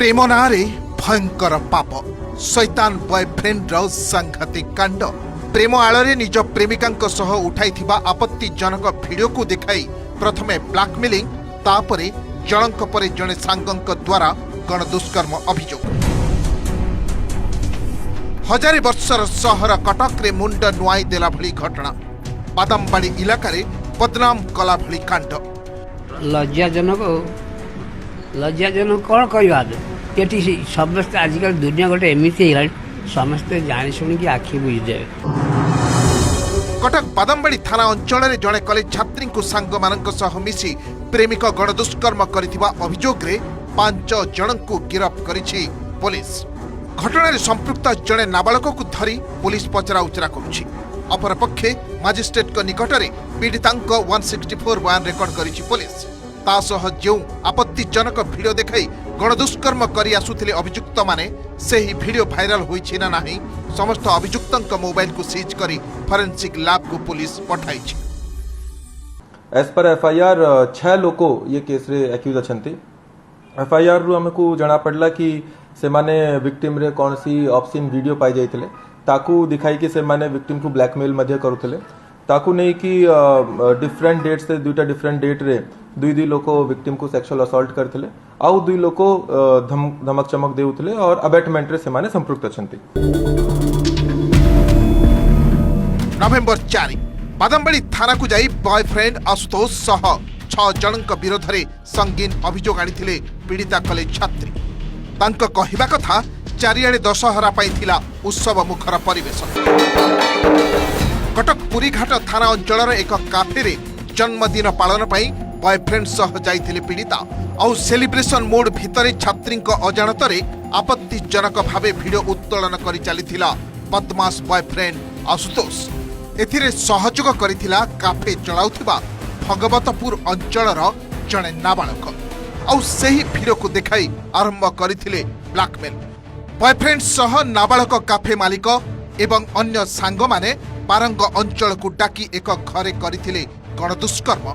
ପ୍ରେମ ନାଁରେ ଭୟଙ୍କର ପାପ, ଶୈତାନ ବୟଫ୍ରେଣ୍ଡର ସାଂଘାତିକ କାଣ୍ଡ। ପ୍ରେମ ଆଳରେ ନିଜ ପ୍ରେମିକାଙ୍କ ସହ ଉଠାଇଥିବା ଆପତ୍ତିଜନକ ଭିଡିଓକୁ ଦେଖାଇ ପ୍ରଥମେ ବ୍ଲାକମେଲିଂ, ତାପରେ ଜଣଙ୍କ ପରେ ଜଣେ ସାଙ୍ଗଙ୍କ ଦ୍ୱାରା ଗଣଦୁଷ୍କର୍ମ ଅଭିଯୋଗ। ହଜାରେ ବର୍ଷର ସହର କଟକରେ ମୁଣ୍ଡ ନୁଆଇ ଦେଲା ଭଳି ଘଟଣା। ବାଦାମବାଡ଼ି ଇଲାକାରେ ବଦନାମ କଲା ଭଳି କାଣ୍ଡ। ଲଜ୍ଜାଜନକ, ଲଜ୍ଜାଜନକ। କ'ଣ କହିବା? ଏଠି ସମସ୍ତେ, ଆଜିକାଲି ଦୁନିଆ ଗୋଟେ ଏମିତି ହେଇଗଲାଣି, ସମସ୍ତେ ଜାଣି ଶୁଣିକି ଆଖି ବୁଜିଦେବେ। କଟକ ବାଦାମବାଡ଼ି ଥାନା ଅଞ୍ଚଳରେ ଜଣେ କଲେଜ ଛାତ୍ରୀଙ୍କୁ ସାଙ୍ଗମାନଙ୍କ ସହ ମିଶି ପ୍ରେମିକ ଗଣଦୁଷ୍କର୍ମ କରିଥିବା ଅଭିଯୋଗରେ ପାଞ୍ଚ ଜଣଙ୍କୁ ଗିରଫ କରିଛି ପୋଲିସ। ଘଟଣାରେ ସମ୍ପୃକ୍ତ ଜଣେ ନାବାଳକକୁ ଧରି ପୋଲିସ ପଚରାଉଚରା କରୁଛି। ଅପରପକ୍ଷେ ମାଜିଷ୍ଟ୍ରେଟଙ୍କ ନିକଟରେ ପୀଡ଼ିତାଙ୍କ 164 ବୟାନ ରେକର୍ଡ କରିଛି ପୋଲିସ। ତା ସହ ଯେଉଁ ଆପତ୍ତିଜନକ ଭିଡିଓ ଦେଖାଇ ଗଣଦୁଷ୍କର୍ମ କରି ଆସୁଥିଲେ ଅଭିଯୁକ୍ତମାନେ, ସେହି ଭିଡିଓ ଭାଇରାଲ ହୋଇଛି ନା ନାହିଁ, ସମସ୍ତ ଅଭିଯୁକ୍ତଙ୍କ ମୋବାଇଲକୁ ସିଜ୍ କରି ଫରେନ୍ସିକ୍ ଲ୍ୟାବକୁ ପୋଲିସ ପଠାଇଛି। एज पर एफआईआर ଛଅ ଲୋକ ଏ କେସ୍ରେ ଆକ୍ୟୁଜ୍ ଅଛନ୍ତି। ଏଫଆଇଆର୍ ରୁ ଆମକୁ ଜଣା ପଡ଼ିଲା କି ସେମାନେ ଭିକ୍ଟିମ୍ରେ କୌଣସି ଅବସିନ୍ ଭିଡ଼ିଓ ପାଇଯାଇଥିଲେ। ତାକୁ ଦେଖାଇକି ସେମାନେ ଭିକ୍ଟିମ୍କୁ ବ୍ଲାକମେଲ୍ ମଧ୍ୟ କରୁଥିଲେ। ତାକୁ ନେଇକି ଡିଫରେଣ୍ଟ ଡେଟ୍ସରେ, ଦୁଇଟା ଡିଫରେଣ୍ଟ ଡେଟ୍ରେ ଦୁଇ ଦୁଇ ଲୋକ ଭିକ୍ଟିମ୍କୁ ସେକ୍ସୁଆଲ ଅସଲ୍ଟ କରିଥିଲେ ଆଉ ଦୁଇ ଲୋକ ଧମକ ଚମକ ଦେଉଥିଲେ और ଅବେଟମେଣ୍ଟରେ ସେମାନେ ସମ୍ପୃକ୍ତ ଅଛନ୍ତି। ନଭେମ୍ବର 4 ବାଦାମବାଡ଼ି ଥାନାକୁ ଯାଇ ବୟଫ୍ରେଣ୍ଡ ଆଶୁତୋଷ ସହ ଛଅ ଜଣଙ୍କ ବିରୋଧରେ ସଙ୍ଗୀନ ଅଭିଯୋଗ ଆଣିଥିଲେ ପୀଡ଼ିତା କଲେଜ ଛାତ୍ରୀ। ତାଙ୍କ କହିବା କଥା, ଚାରିଆଡ଼େ ଦଶହରା ପାଇଁ ଥିଲା ଉତ୍ସବ ମୁଖର ପରିବେଶ। କଟକ ପୁରୀଘାଟ ଥାନା ଅଞ୍ଚଳର ଏକ କାଫେରେ ଜନ୍ମଦିନ ପାଳନ ପାଇଁ ବୟଫ୍ରେଣ୍ଡ ସହ ଯାଇଥିଲେ ପୀଡ଼ିତା। ଆଉ ସେଲିବ୍ରେସନ ମୋଡ୍ ଭିତରେ ଛାତ୍ରୀଙ୍କ ଅଜାଣତରେ ଆପତ୍ତିଜନକ ଭାବେ ଭିଡିଓ ଉତ୍ତୋଳନ କରି ଚାଲିଥିଲା ବଦମାସ ବୟଫ୍ରେଣ୍ଡ ଆଶୁତୋଷ। ଏଥିରେ ସହଯୋଗ କରିଥିଲା କାଫେ ଚଳାଉଥିବା ଭଗବତପୁର ଅଞ୍ଚଳର ଜଣେ ନାବାଳକ। ଆଉ ସେହି ଭିଡିଓକୁ ଦେଖାଇ ଆରମ୍ଭ କରିଥିଲେ ବ୍ଲାକମେଲ। ବୟଫ୍ରେଣ୍ଡ ସହ ନାବାଳକ, କାଫେ ମାଲିକ ଏବଂ ଅନ୍ୟ ସାଙ୍ଗମାନେ ବାରଙ୍ଗ ଅଞ୍ଚଳକୁ ଡାକି ଏକ ଘରେ କରିଥିଲେ ଗଣଦୁଷ୍କର୍ମ,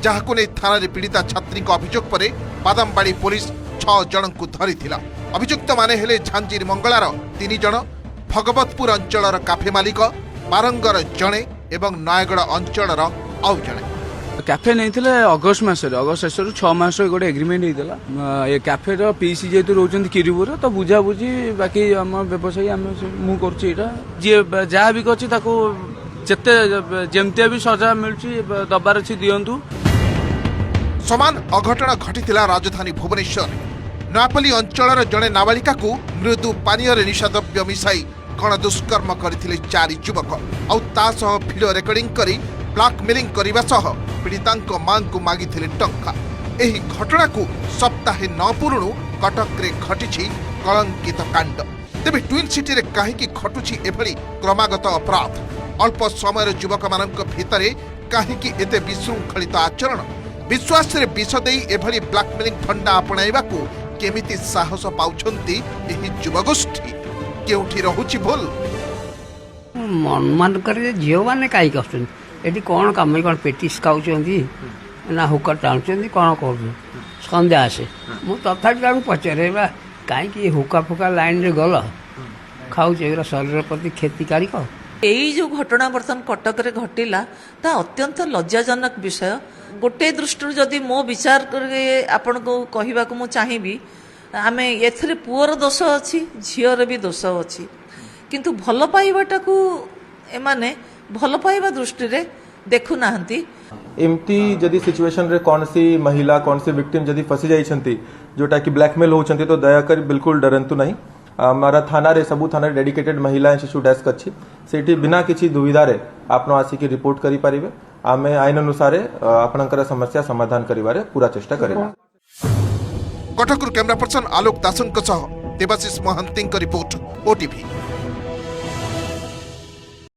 ଯାହାକୁ ନେଇ ଥାନାରେ ପୀଡ଼ିତା ଛାତ୍ରୀଙ୍କ ଅଭିଯୋଗ ପରେ ବାଦାମବାଡ଼ି ପୋଲିସ ଛଅ ଜଣଙ୍କୁ ଧରିଥିଲା। ଅଭିଯୁକ୍ତମାନେ ହେଲେ ଝାଞ୍ଜିର ମଙ୍ଗଳାର ତିନି ଜଣ, ଭଗବତପୁର ଅଞ୍ଚଳର କାଫେ ମାଲିକ, ବାରଙ୍ଗର ଜଣେ ଏବଂ ନୟାଗଡ଼ ଅଞ୍ଚଳର ଆଉ ଜଣେ। କ୍ୟାଫେ ନେଇଥିଲେ ଅଗଷ୍ଟ ମାସରେ। ଅଗଷ୍ଟ ଶେଷରୁ 6 ମାସ ଗୋଟେ ଏଗ୍ରିମେଣ୍ଟ ହେଇଥିଲା। ଏ କ୍ୟାଫେର ପିସି ଯେହେତୁ ରହୁଛନ୍ତି କିରିପୁର, ତ ବୁଝାବୁଝି ବାକି ଆମ ବ୍ୟବସାୟୀ ଆମେ ମୁଁ କରୁଛି ଏଇଟା। ଯିଏ ଯାହା ବି କରିଛି, ତାକୁ ଯେତେ ଯେମିତିଆ ବି ସଜା ମିଳୁଛି, ଦବାର ଅଛି, ଦିଅନ୍ତୁ। ସମାନ ଅଘଟଣ ଘଟିଥିଲା ରାଜଧାନୀ ଭୁବନେଶ୍ୱରରେ। ନୟାପଲ୍ଲୀ ଅଞ୍ଚଳର ଜଣେ ନାବାଳିକାକୁ ମୃଦୁ ପାନୀୟରେ ନିଶାଦ୍ରବ୍ୟ ମିଶାଇ ଗଣଦୁଷ୍କର୍ମ କରିଥିଲେ ଚାରି ଯୁବକ। ଆଉ ତା ସହ ଭିଡିଓ ରେକର୍ଡିଂ କରି ବ୍ଲାକମେଲିଂ କରିବା ସହ ପୀଡ଼ିତାଙ୍କ ମାଙ୍କୁ ମାଗିଥିଲେ ଟଙ୍କା। ଏହି ଘଟଣାକୁ ସପ୍ତାହେ ନ ପୂରୁଣୁ କଟକରେ ଘଟିଛି କଳଙ୍କିତ କାଣ୍ଡ। ତେବେ ଟ୍ୱିନ୍ ସିଟିରେ କାହିଁକି ଘଟୁଛି ଏଭଳି କ୍ରମାଗତ ଅପରାଧ? ଅଳ୍ପ ସମୟର ଯୁବକମାନଙ୍କ ଭିତରେ କାହିଁକି ଏତେ ବିଶୃଙ୍ଖଳିତ ଆଚରଣ? ବିଶ୍ୱାସରେ ବିଷ ଦେଇ ଏଭଳି ବ୍ଲାକମେଲିଂ ଫଣ୍ଡା ଆପଣାଇବାକୁ କେମିତି ସାହସ ପାଉଛନ୍ତି ଏହି ଯୁବଗୋଷ୍ଠୀ? କେଉଁଠି ରହୁଛି ଭୁଲ? ମୁଁ ଅନୁମାନ କରେ ଯେ ଝିଅମାନେ କାହିଁକି ଆସୁଛନ୍ତି ଏଠି, କ'ଣ କାମ? କ'ଣ ପେଟିସ୍ ଖାଉଛନ୍ତି ନା ହୁକା ଟାଣୁଛନ୍ତି, କ'ଣ କରୁଛନ୍ତି? ସନ୍ଧ୍ୟା ଆସେ, ମୁଁ ତଥାପି ତାଙ୍କୁ ପଚାରେ ବା, କାହିଁକି ହୁକା ଫୁକା ଲାଇନରେ ଗଲ, ଖାଉଛ, ଏଗୁଡ଼ା ଶରୀର ପ୍ରତି କ୍ଷତିକାରକ। ଏଇ ଯେଉଁ ଘଟଣା ବର୍ତ୍ତମାନ କଟକରେ ଘଟିଲା, ତା ଅତ୍ୟନ୍ତ ଲଜ୍ଜାଜନକ ବିଷୟ। ଗୋଟିଏ ଦୃଷ୍ଟିରୁ ଯଦି ମୋ ବିଚାର କରି ଆପଣଙ୍କୁ କହିବାକୁ ମୁଁ ଚାହିଁବି, ଆମେ ଏଥିରେ ପୁଅର ଦୋଷ ଅଛି, ଝିଅର ବି ଦୋଷ ଅଛି। କିନ୍ତୁ ଭଲ ପାଇବାଟାକୁ ଏମାନେ ଭଲ ପାଇବା ଦୃଷ୍ଟିରେ ଦେଖୁନାହାନ୍ତି। ଏମିତି ଯଦି ସିଚୁଏସନରେ କୌଣସି ମହିଳା, କୌଣସି ଭିକ୍ଟିମ୍ ଯଦି ଫସି ଯାଇଛନ୍ତି, ଯୋଉଟା କି ବ୍ଲାକମେଲ ହେଉଛନ୍ତି, ତ ଦୟାକରି ବିଲକୁଲ ଡରନ୍ତୁ ନାହିଁ। ଆମର ଥାନାରେ, ସବୁ ଥାନାରେ ଡେଡିକେଟେଡ୍ ମହିଳା ଶିଶୁ ଡେସ୍କ ଅଛି। ସେଇଠି ବିନା କିଛି ଦୁବିଧାରେ ଆପଣ ଆସିକି ରିପୋର୍ଟ କରିପାରିବେ। ଆମେ ଆଇନ ଅନୁସାରେ ଆପଣଙ୍କର ସମସ୍ୟା ସମାଧାନ କରିବାରେ ପୁରା ଚେଷ୍ଟା କରିବୁ। କଟକରୁ କ୍ୟାମେରା ପର୍ସନ ଆଲୋକ ଦାସଙ୍କ ସହ ଦେବାଶିଷ ମହାନ୍ତିଙ୍କ ରିପୋର୍ଟ, ଓଟିଭି।